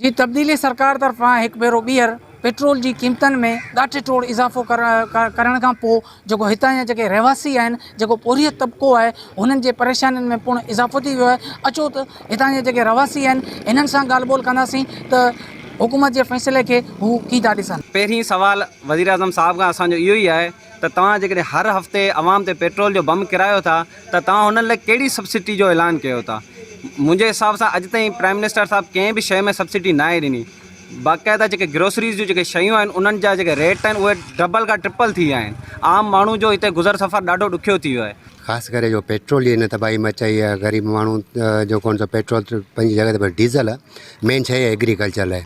جي تبديلي سرڪار طرفان هڪ ڀيرو ٻيهر پيٽرول جي قيمتن ۾ ڳاٽي ٽوڙ اضافو ڪرڻ کان پوء جيڪو هتان جا جيڪي رهواسي آهن جيڪو پورهيت طبقو آهي هنن جي پريشانين ۾ پڻ اضافو ٿي ويو آهي اچو ته هتان جا جيڪي رهواسي آهن هنن سان ڳالهه ٻولهه ڪنداسين ته حڪومت جي فيصلي کي هو ڪيئن ٿا ڏسن. پهرين سوال وزيراعظم صاحب کان اسان جو اهو ئي آهي ته توهان جيڪڏهن هر هفتي عوام تي پيٽرول جو بم ڪرايو ٿا ته توهان هنن لاء ڪهڙي سبسڊي جو اعلان ڪيو ٿا؟ منهنجي حساب سان اڄ تائين پرائم منسٽر صاحب ڪنهن به شيء ۾ سبسڊي ناهي ڏني. باقاعده جيڪي گروسريز جون جيڪي شيون آهن انهن جا جيڪي ريٽ آهن اهي ڊبل کان ٽرپل ٿي ويا آهن. عام ماڻهو جو هتي گذر سفر ڏاڍو ڏکيو ٿي ويو آهي. خاص ڪري جو پيٽرول جي هن تباهي مچائي آهي غريب ماڻهو جو ڪون سو پيٽرول پنهنجي جڳهه تي پر ڊيزل مين شيء آهي ايگريڪلچر لاء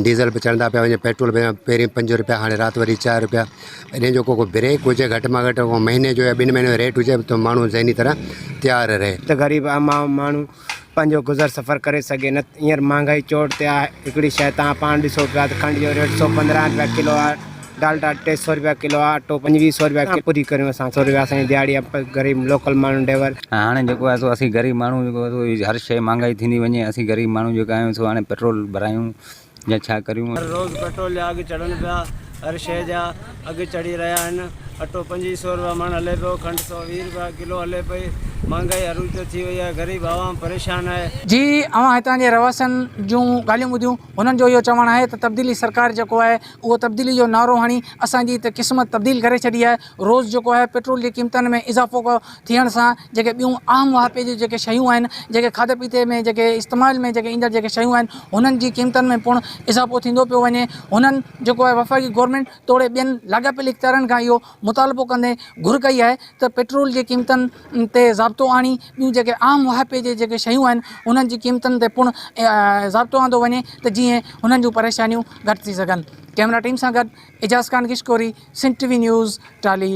ڊيزل به چڙهندا پيا وڃن پيٽرول به پهرين پنج روپيا هاڻي رات وري چار روپيا ان جو ڪو ڪو بريڪ هجي گهٽ مان گهٽ ڪو مهيني جو يا ٻن مهيني جو ريٽ هجي ته ماڻهو ذهني طرح تيار رهي. ته غريب عام ماڻهو پنهنجو گذر سفر ڪري سگهي نه هينئر مهانگائي چوٽ تي آهي هڪڙي شيء توهان پاڻ ڏسو پيا ته کنڊ جو ريٽ 115 روپيا ڪلو آهي ڊالڊا 300 روپيا ڪلو آهي اٽو 25 سو روپيا ڪلو پوري ڪريون اسان سو روپيا اسان جي دهاڙي آهي غريب لوڪل ماڻهو ڊرائيور ۽ هاڻي جيڪو آهي سو اسين غريب ماڻهو جيڪو آهي سو هر شيء مهانگائي ٿيندي وڃي اسين غريب ماڻهو جيڪا آهيون سو هاڻي پيٽرول ڀرايون يا ڇا ڪريون. هر روز پيٽرول جا اگهه چڙهن پيا هر شيء جا اگهه چڙهي رهيا آهن اٽو 25 سو روپيا مڻ هلي پيو کنڊ 120 روپيا ڪلو هلي پئي مهانگائي عروج تي ٿي وئي آهي غريب عوام پريشان آهي. جي اوهان هتان جي رهواسين جون ڳالهيون ٻڌيون هنن جو اهو چوڻ آهي ته تبديلي سرڪار جيڪو آهي اهو تبديلي جو نعرو هڻي اسان جي ته قسمت تبديل ڪري ڇڏي آهي روز جيڪو آهي پيٽرول جي قيمتن ۾ اضافو ٿيڻ سان جيڪي ٻيون عام واهپي جون جيڪي شيون آهن جيڪي کاڌي پيتي ۾ جيڪي استعمال ۾ جيڪي ايندڙ جيڪي شيون آهن هنن جي قيمتن ۾ پڻ اضافو ٿيندو پيو وڃي هنن جيڪو آهي وفاقي گورنمينٽ توڙي ٻين لاڳاپيل اختيارن کان اهو مطالبو ڪندي گهر ڪئي آهي ته پيٽرول جي قيمتن تي ضابطو آڻي ٻيون جيڪي عام واهپي جي جيڪي شيون آهن انهن جي قيمتن تي پڻ ضابطو آندو وڃي ته جيئن هنن جون پريشانيون گهٽ ٿي سگهن ڪئميرا ٽيم سان گڏ Ijaz Khan Gishkori Sindh T V news Tali.